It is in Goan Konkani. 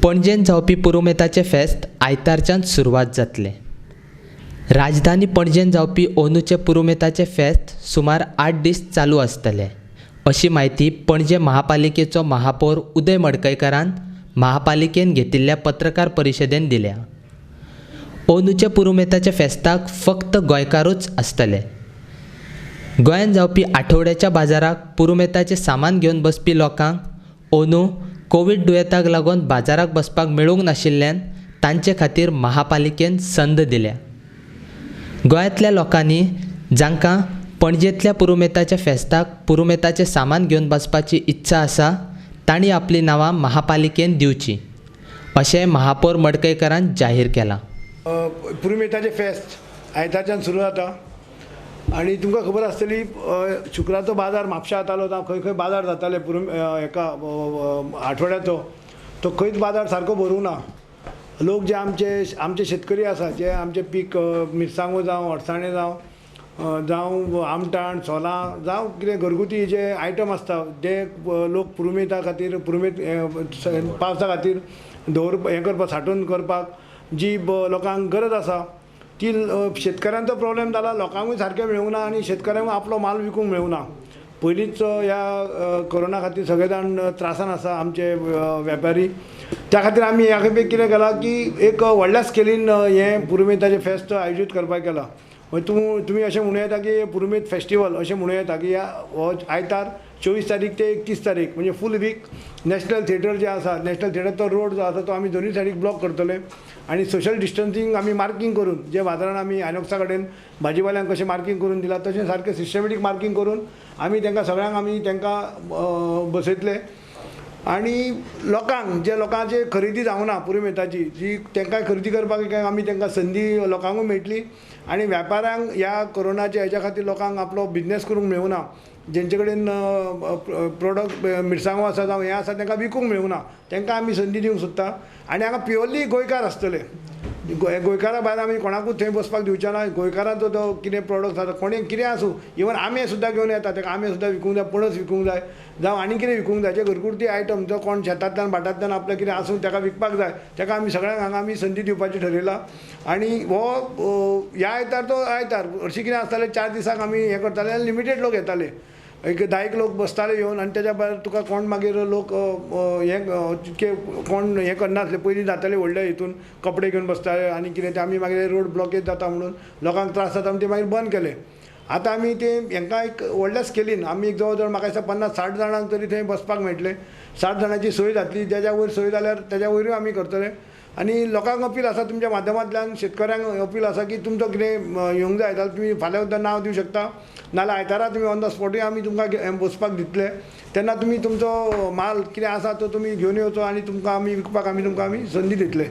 पणजेंत जावपी पुरुमेताचें फेस्त आयतारच्यान सुरवात जातलें. राजधानी पणजेंत जावपी अंदूचें पुरुमेताचें फेस्त सुमार 8 दीस चालू आसतलें अशी म्हायती पणजे महापालिकेचो महापौर उदय मडकयकारान महापालिकेन घेतिल्ल्या पत्रकार परिशदेन दिल्या. अंदूच्या पुरुमेताच्या फेस्ताक फक्त गोंयकारूच आसतले. गोंयांत जावपी आठवड्याच्या बाजाराक पुरुमेताचें सामान घेवन बसपी लोकांक अंदू कोवीड दुयेंताक लागून बाजाराक बसपाक मेळूंक नाशिल्ल्यान तांचे खातीर महापालिकेन संद दिल्या. गोंयांतल्या लोकांनी जांकां पणजेंतल्या पुरुमेताच्या फेस्ताक पुरुमेताचें सामान घेवन बसपाची इत्सा आसा तांणी आपलीं नांवां महापालिकेन दिवचीं अशें महापौर मडकयकारान जाहीर केलां. पुरुमेताचें फेस्त आयतारच्यान सुरू जाता आनी तुमकां खबर आसतली शुक्रारचो बाजार म्हापशा जातालो, जावं खंय खंय बाजार जाताले हेका आठवड्याचो, तो खंयच बाजार सारको भरूंक ना. लोक जे आमचे शेतकरी आसा, जे आमचे पीक मिरसांगो जावं अडसाणे जावं जावं आमटाण सोलां जावं कितें घरगुती जे आयटम आसता जे लोक पुरुमेता खातीर पुरुमेत पावसा खातीर दवर हें करपाक सांठोवन करपाक जी लोकांक गरज आसा ती शेतकऱ्यांचो प्रोब्लेम जाला. लोकांकूय सारकें मेळूंक ना आनी शेतकऱ्यांकूय आपलो माल विकूंक मेळूंक ना. पयलींच ह्या कोरोना खातीर सगळे जाण त्रासान आसा आमचे वेपारी. त्या खातीर आमी ह्या खेपे कितें केलां की एक व्हडल्या स्केलीन हें पुरुमेताचें फेस्त आयोजीत करपाक केलां. मागीर तुमी अशें म्हणूं येता की पुरुमेत फेस्टिवल अशें म्हणूं येता की ह्या हो आयतार 24 तारीख ते 31 तारीख म्हणजे फूल वीक नॅशनल थिएटर जें आसा, नॅशनल थिएटर तो रोड जो आसा तो आमी दोनूय सायडीक ब्लॉक करतले आनी सोशल डिस्टन्सींग आमी मार्कींग करून जे बाजारान आमी आयनॉक्सा कडेन भाजीवाल्यांक कशें मार्कींग करून दिलां तशें सारकें सिस्टमॅटीक मार्कींग करून आमी तांकां सगळ्यांक आमी तांकां बसयतले आनी लोकांक जे लोकांचे खरेदी जावंक ना पुरुमेताची जी तांकां खरेदी करपाक आमी तांकां संदी लोकांकूय मेळटली आनी वेपाऱ्यांक ह्या कोरोनाच्या हेच्या खातीर लोकांक आपलो बिजनेस करूंक मेळूंक ना. जेंचे कडेन प्रोडक्ट मिरसांगो आसा जावं हें आसा तांकां विकूंक मेळूंक ना, तांकां आमी संदी दिवंक सोदता. आनी हांगा प्युअरली गोंयकार आसतले, गोंयकारा भायर आमी कोणाकूच थंय बसपाक दिवचे ना. गोंयकारांचो तो कितें प्रोडक्ट आसा कोणें कितें आसूं, इवन आमे सुद्दां घेवन येता, ताका आमे सुद्दां विकूंक जाय, पणस विकूंक जाय जावं आनी कितें विकूंक जाय, जे घरगुती आयटम जो कोण शेतांतल्यान भाटांतल्यान आपलें कितें आसूं ताका विकपाक जाय, ताका आमी सगळ्यांक हांगा आमी संदी दिवपाची ठरयलां. आनी हो ह्या आयतार तो आयतार हरशीं कितें आसतालें 4 दिसांक आमी हें करताले आनी लिमिटेड लोक येताले, एक 10 लोक बसताले येवन आनी तेज्या भायर तुका कोण मागीर लोक हें तितके कोण हें करनासले. पयलीं जाताले व्हडले हितून कपडे घेवन बसताले आनी कितें ते आमी मागीर रोड ब्लॉकेज जाता म्हणून लोकांक त्रास जाता म्हणून ते मागीर बंद केले. आतां आमी ते हेंकां एक व्हडल्या स्केलीन आमी एक जवळ जवळ म्हाका दिसता 50-60 जाणांक तरी थंय बसपाक मेळटलें. 60 जाणांची सोय जातली, तेज्या वयर सोय जाल्यार तेज्या वयरूय आमी करतले. आनी लोकांक अपील आसा तुमच्या माध्यमांतल्यान शेतकऱ्यांक अपील आसा की तुमचो कितें येवंक जाय जाल्यार तुमी फाल्यां सुद्दां नांव दिवं शकता, नाल्यार आयतारा तुमी ऑन the स्पॉटूय आमी तुमकां बसपाक दितले. तेन्ना तुमी तुमचो माल कितें आसा तो तुमी घेवन येवचो आनी तुमकां आमी विकपाक आमी तुमकां आमी संदी दितले.